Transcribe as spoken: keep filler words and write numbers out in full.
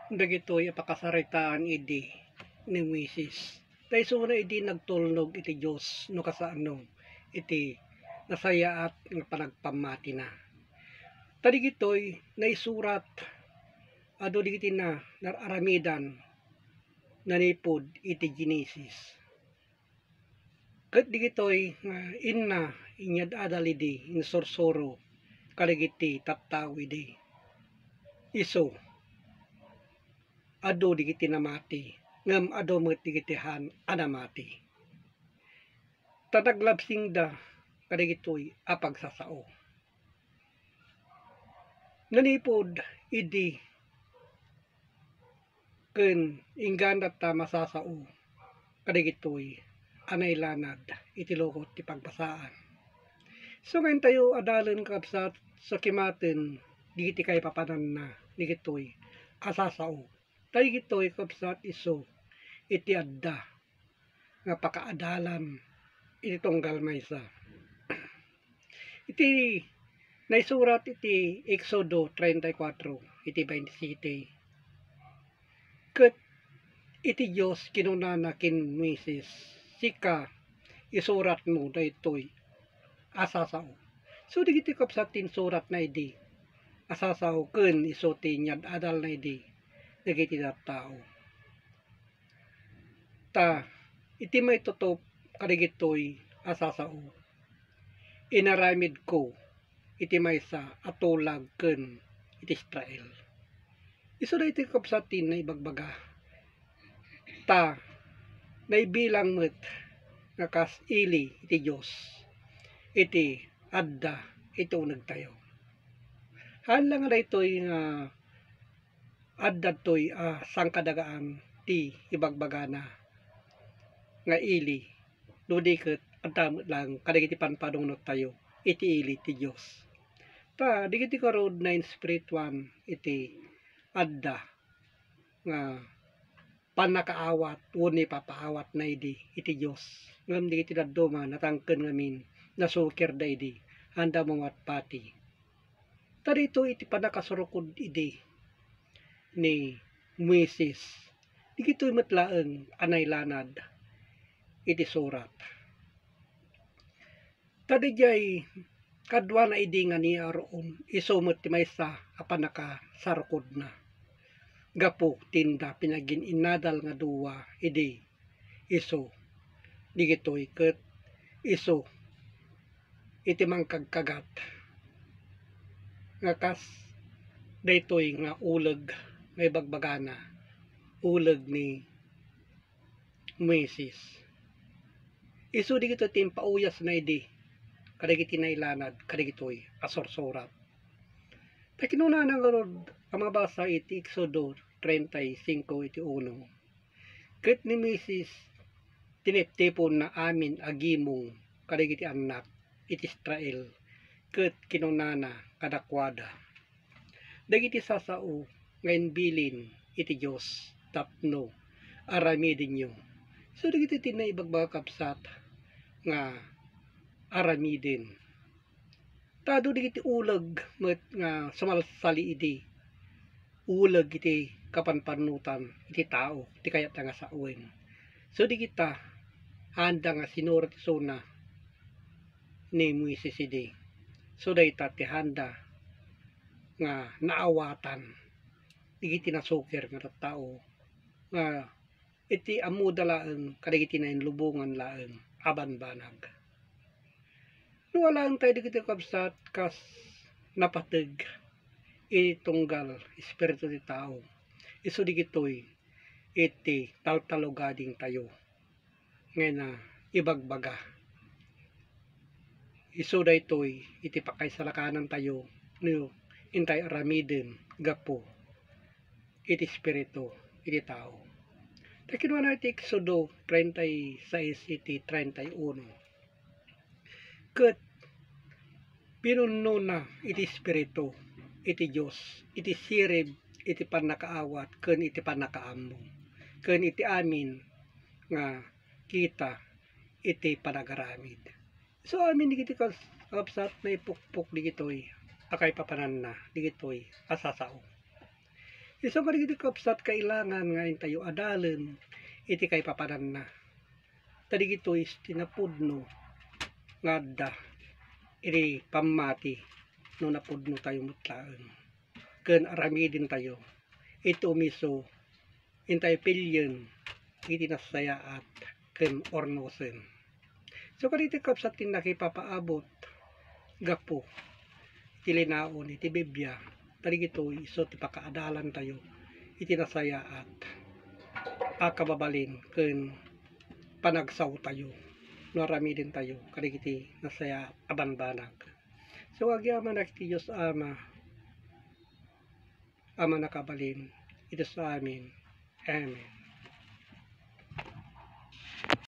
Dagitoy a pakasaritaan idi ni Moises. Ta isuna idi nagtulnog iti Dios no kasano iti nasayaat nga panagpammatina. Ta digitoy naisurat adu digiti na, nararamidan nanipud iti Genesis. Ket digitoy nga inna inyad-adal idi insursuro kadagiti tattao idi. Isu, adu digiti namati, ngem adu met digiti han a namati. Ta naglabsingda kadagitoy a pagsasao. Nanipud idi ken inggana ta masasao kadagitoy a nailanad iti lukot ti pagbasaan. So, ngayon tayo adalen, kakabsat, sa kimaten digiti kaipapananna digitoy a sasao. Dagitoy, kakabsat, isu iti adda nga pakaadalan iti tunggal maysa. Iti naisurat iti Exodo treinta y cuatro, iti twenty-seven. Ket iti Dios kinunana ken Moises, "Sika, isuratmo daytoy a sasao." So, dagiti kabsat ti insuratna idi a sasao ken isu ti inyad-adalna idi dagiti tattao. Ta iti maitutup kadagitoy a sasao, inaramidko iti maysa a tulag ken iti Israel. Isu daytoy, kabsat, ti naibagbaga. Ta naibilang met nga kas ili iti Dios iti adda iti unegtayo. Haan la nga daytoy nga adda daytoy a sangkadagaan ti ibagbagana nga ili, no di ket adda met laeng kadagiti pampanunot tayo iti ili ti Dios. Ta dagiti ngarud nainspirituan iti adda nga pannakaawat wenno ipapaawatna idi iti Dios. Ngem dagiti dadduma natangken ngamin, nasukerda idi, anda mawatpati. Ta daytoy iti pannakasurukod idi ni Moises, dagitoy met laeng a nailanad iti surat. Ta didiay kaduana idi nga ni Aaron, isu met ti maysa a pannakasarukodna. Gapu ti inda pinagin-inadal nga dua idi isu, dagitoy ket isu iti mangkagkagat nga kas daytoy nga uleg nga ibagbagana, uleg ni Moises. Isu dagitoy ti impauyasna idi kadagiti nailanad kadagitoy a sursurat. Ta kinunana ngarud a mabasa iti Exodo treinta y cinco iti uno, "Ket ni Moises tiniptiponna amin a gimong kadagiti annak iti Israel, ket kinunana kadakuada, 'Dagiti sasao nga imbilin iti Dios tapno aramidenyo.'" So, dagiti ti naibagbaga, kabsat, nga aramiden. Ta adu dagiti uleg met nga sumalsali idi, uleg iti kapanpanunotan iti tao ti kayatna nga sawen. So, dagita, haanda nga sinurat isuna ni Moises idi. So, dayta ti haanda nga naawatan dagiti nasuker nga tattao nga iti ammoda laeng kadagiti nainlubongan laeng a banbanag. No alaentayo dagiti, kabsat, kas napateg iti tunggal espiritu ti tao, isu dagitoy iti taltalugadingtayo nga naibagbaga. Isu daytoy iti pakaisalakanantayo no intay aramiden gapu iti espiritu iti tao. Ta kinuna iti Exodo treinta y seis iti treinta y uno, "Ket pinunnona iti espiritu iti Dios iti sirib iti pannakaawat ken iti pannakaammo ken iti amin nga kita iti panagaramid." So, amin dagiti kas-, kabsat, naipukpok dagitoy a kaipapananna dagitoy a sasao. Isu kadagiti kabsat, kailangan nga intayo adalen iti kaipapananna. Ta dagitoy ti napudno nga adda iti pammati no napudno tayo met laeng ken aramiden tayo iti umiso, intayo pilien iti nasayaat ken urnosen. So, kadagiti kabsat ti nakipapaabot gapu iti linaon iti Biblia, kadagitoy isu ti pakaadalantayo iti nasayaat a kababalin ken panagsaotayo no aramidentayo kadagiti nasayaat a bambanag. So, agyamanak iti Dios Ama a Mannakabalin, iti sa amin. Amen.